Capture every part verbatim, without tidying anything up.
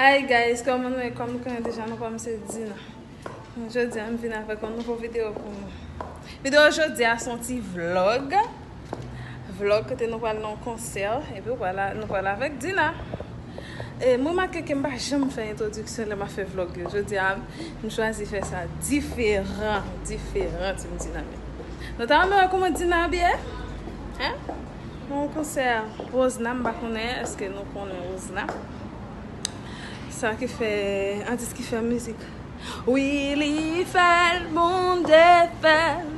Hi guys, kòman nou ye? Kòm nou konnen deja, non pa m se Dina. Jodi a, m vin avèk yon nouvo videyo pou nou. Videyo jodi a se yon ti vlog. Vlog kote nou pral nan yon konsè, epi nou pral, nou pral avèk Dina. E m remake ke m pa janm fè entwodiksyon lè m ap fè vlog yo. Jodi a, m chwazi fè sa diferan, diferan, Team Dina. Nou ta renmen wè kòman Dina abiye? Hein? Nan yon konsè Rosna, m pa konnen, èske nou konnen Rosna? Sa ki fè, atis ki fè mizik. Wi, li fè l, Bondye fè l.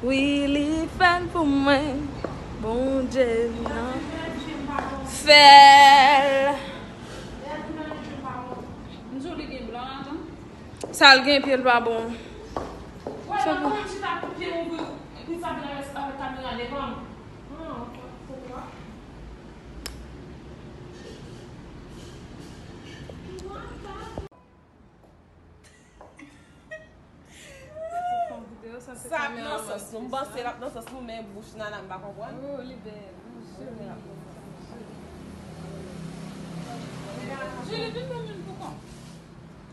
Wi, li fè l pou mwen. Bondye nan fè l. M di w li gen blan ladan. Sa l gen, pye l pa bon. Wè, sa mwen menm chita pou pye m ouvri, epi sa vin avèk, avèk kamera devan m. Ah, ok. Sa ap nan sans nou. M panse l ap nan sans nou, men bouch Nana m pa konprann. Oh, li bèl. Julie, vin ban m youn pou kont.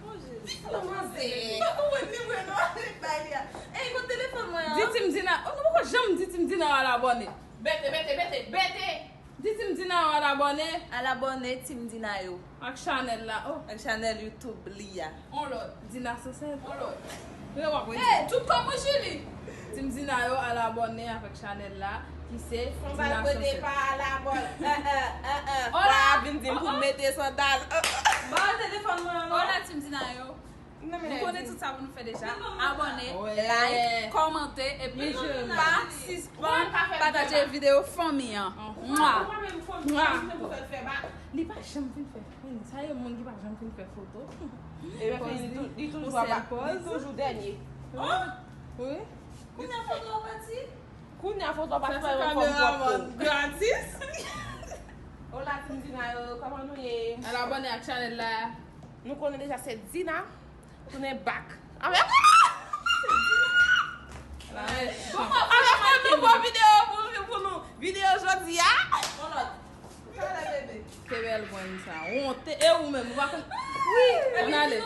Oh, Jezi. Di non, manzè. Pa konprann li vre non, li bay li a. Ey, kote telefòn mwen an? Di Team Dina. Oh, nou poko janm di Team Dina al abòne. Bete, bete, bete, bete. Di Team Dina yo al abòne. Al abòne Team Dina yo. Ak chanèl la, oh. Ak chanèl YouTube li a. On lòt. Dina Sansèt. On lòt. Yo w ap rete. Hey, tout kòm ou Julie. Team Dina yo al abòne avèk chanèl la, ki se Dina Sansèt. Konbal kote pa al abòne. Eh, eh, eh, eh. Hola. Pa vin di m pou m mete sandal. Ba telefòn mwen an non. Hola, Team Dina yo. Nou konnen tout sa pou nou fè deja. Abòne, like, kòmante, epi pa sispann pataje videyo fanmi an. Mwa. Mwa. Li pa janm fin fè. Sa e moun ki pa janm fin fè foto. Li toujou dènye. Wi. Kounye a foto a pati. Kounye a foto a pati. Sa se kameramann gratis. Hola, Team Dina yo, kòman nou ye? Al abòne ak chanèl la. Nou konnen deja se Dina. Tounen back. Avèk yon nouvo videyo pou, pou nou. Videyo jodi a. Yon lòt. Ke bèl grenn sa. Wonte. E ou menm, ou pa konn. Wi, ann ale.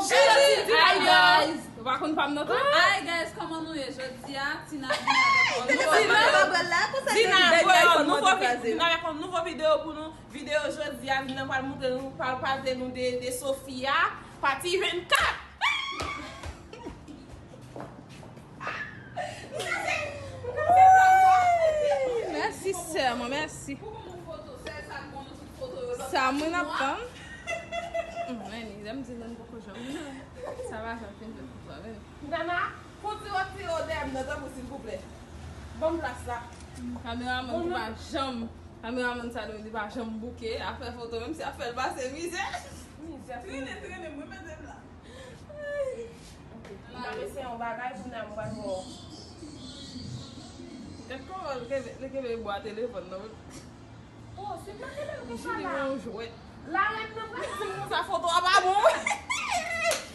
Hi guys. Ou pa konn pa m nan tou? Hi guys, kòman nou ye? Jodi a, Tina vin avèk yon nouvo videyo. Dina, voye yon nouvo vi-, vin avèk yon nouvo videyo pou nou. Videyo jodi a, Dina pral montre nou, pral pale nou de, de Sofia, pati vennkat. Mèsi, sè mwen, mèsi. Sa mwen ap tann. Meni, lè m di nou poko janm. Sa va, sa fin fè pou sa, meni. Nana, fon ti wòt ti odè m nan tanpou, silvouplè. Ban m plas la. Kameramann ki pa janm, kameramann sa nou li pa janm bouke, ap fè foto, menm si ap fè l pase mizè. Mizè. Trennen, trennen, mwen mete m la. Ay. M ap eseye yon bagay pou nan mwen bò. Gad kòman li kenbe, li kenbe bwa telefòn nan. Oh, se pa kenbe l konsa la. Jili yon jwèt. La rèn nan pral di m konsa foto a pa bon.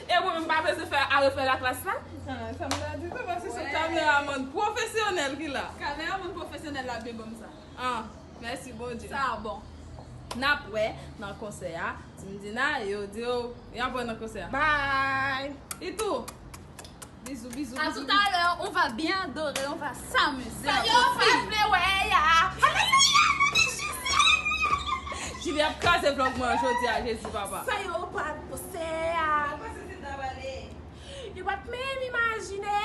E mwen menm pa bezwen fè a refè la klas la. Ah, sa m ta di tou, paske se kameramann pwofesyonèl ki la. Kameramann pwofesyonèl la byen ban m sa. Ah, mèsi Bondye. Sa bon. N ap wè nan konsè a. Team Dina, yo di yo, y ap wè nan konsè a. Bye. Itou. Bizou, bizou, bizou. À tout à l'heure, on va bien adorer, on va s'amuser. Sa yo pa vle wè a. Alelouya, mon Dieu, Seigneur. Jili ap kraze vlog mwen jodi a, Jezi papa. Sa yo pa panse a. Yo pa t menm imajine.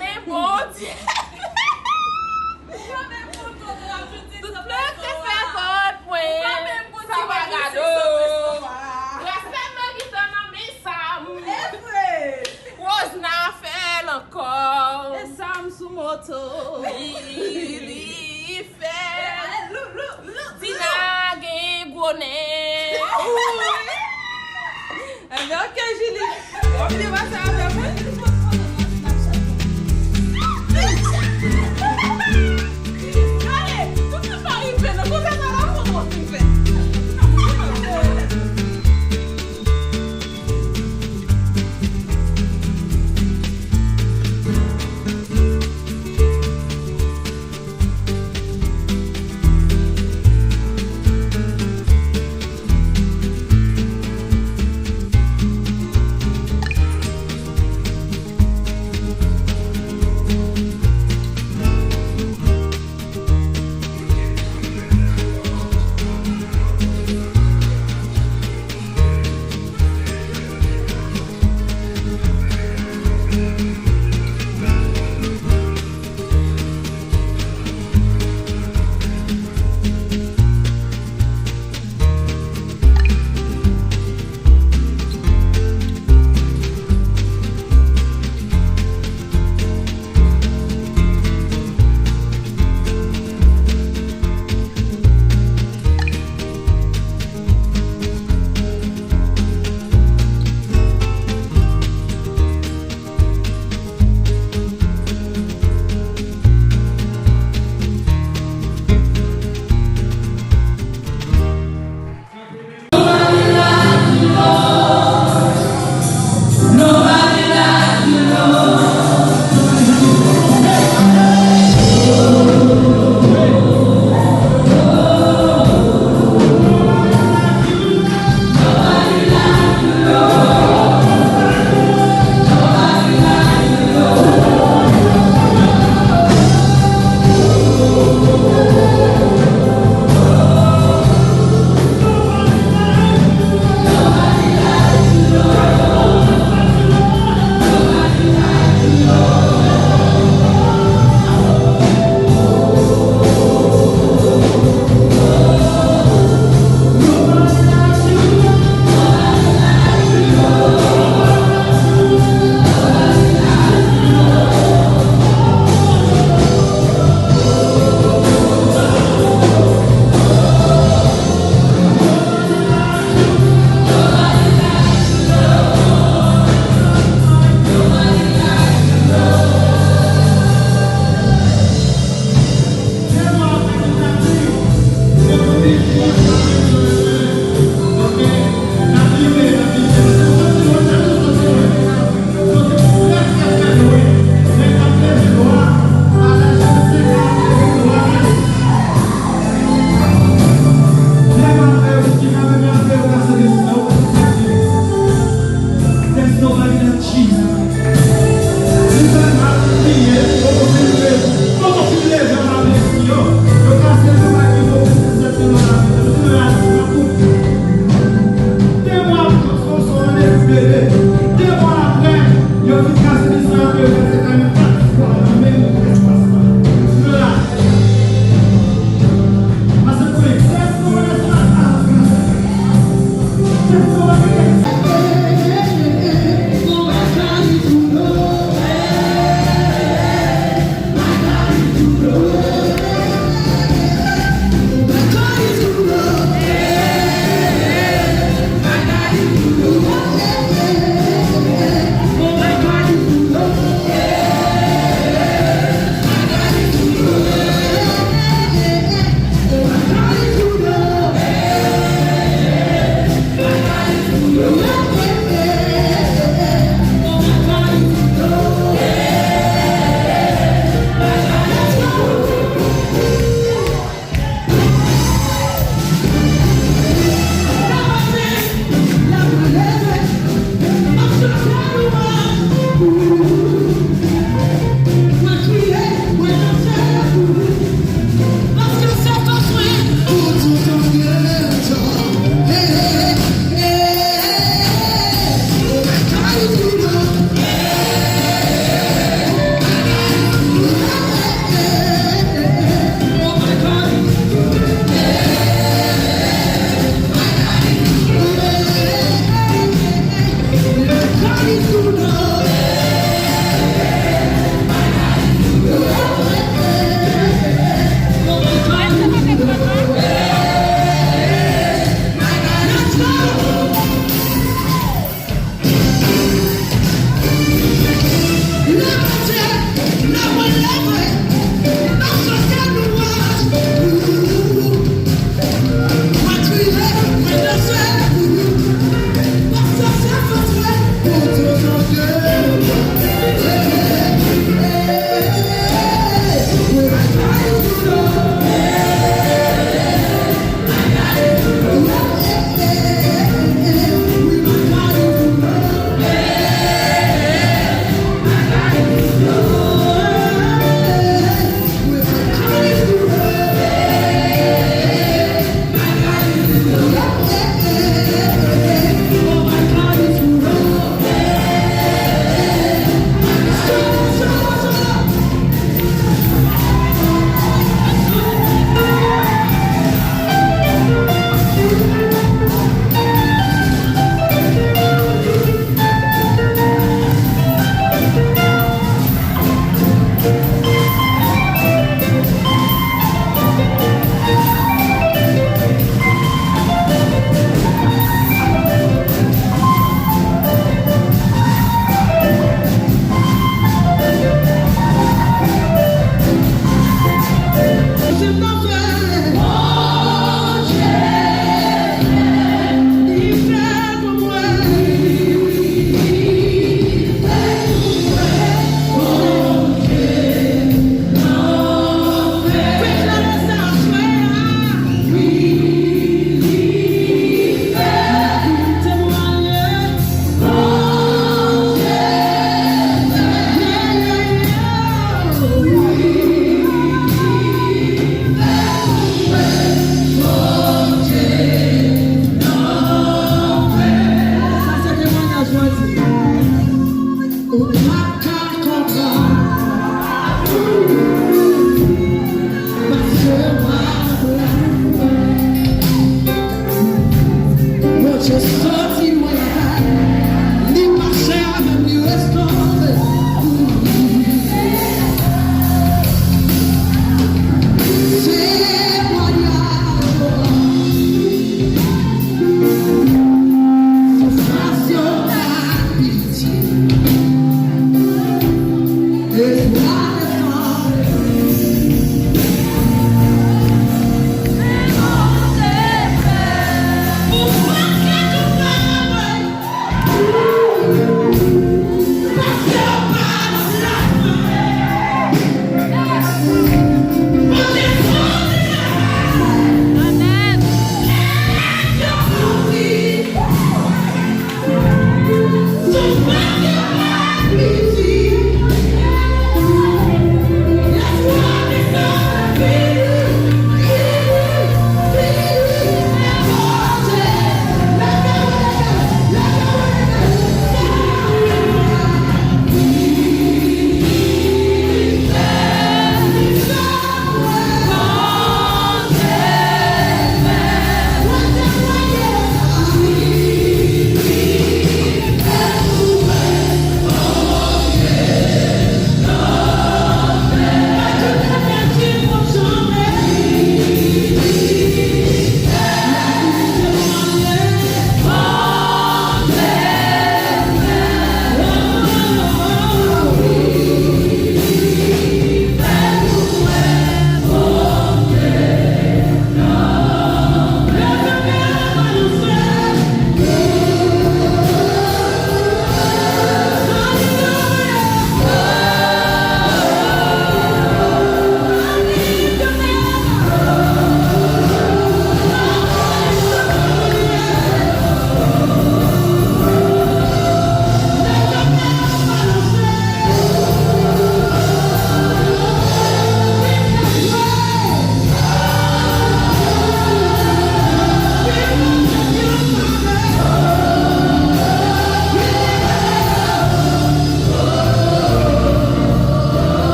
Men Bondye. Tout flè te fè kont mwen. Sa pa gado. Respè mwen ki tan nan men Sam. Rosna fè l ankò. E Sam sou moto. Li, li fè. Dina gen gwo nen. Enben, ok, Jili. W ap vini pase avè mwen? Gade, tout moun pa rive nan kote sa la, foto w fin fè. De mwa apre, transfòme w an bebe. De mwa apre, yo fin kase biznis lan antre, yo kase kanmenn kat fwa nan menm espas la. Yo la. Pase pou li. Ou pa ka konprann. Paske w pa konprann. Bondye soti lwen, li mache avè m, li restore. Temwayaj. Soufrans yo pa piti. Espwa desann.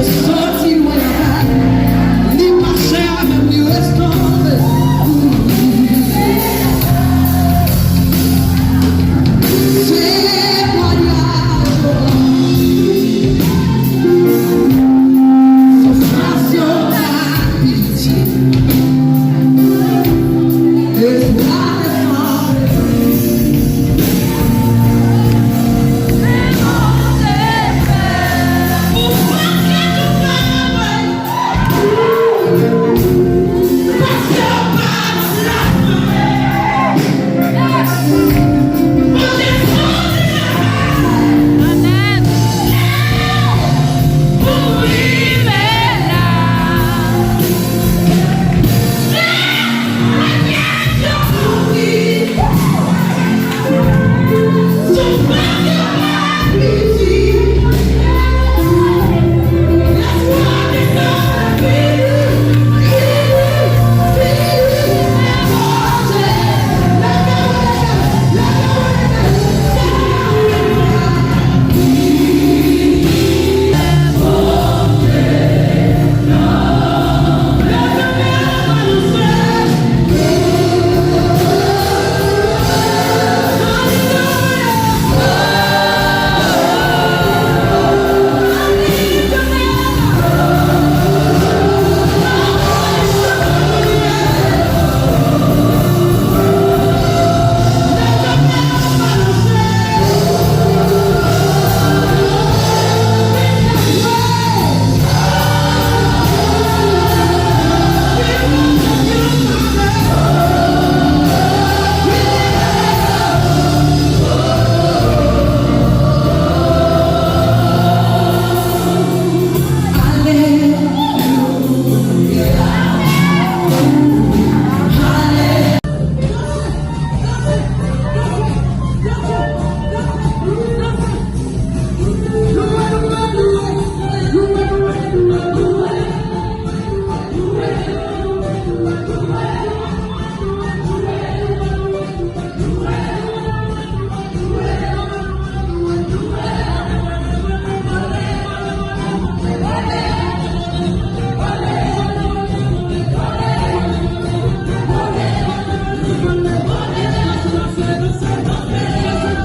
Soti lwen avè m, li mache avè m, li rete avè m. Temwayaj ou, soufrans yo pa pitye. Espwa desann.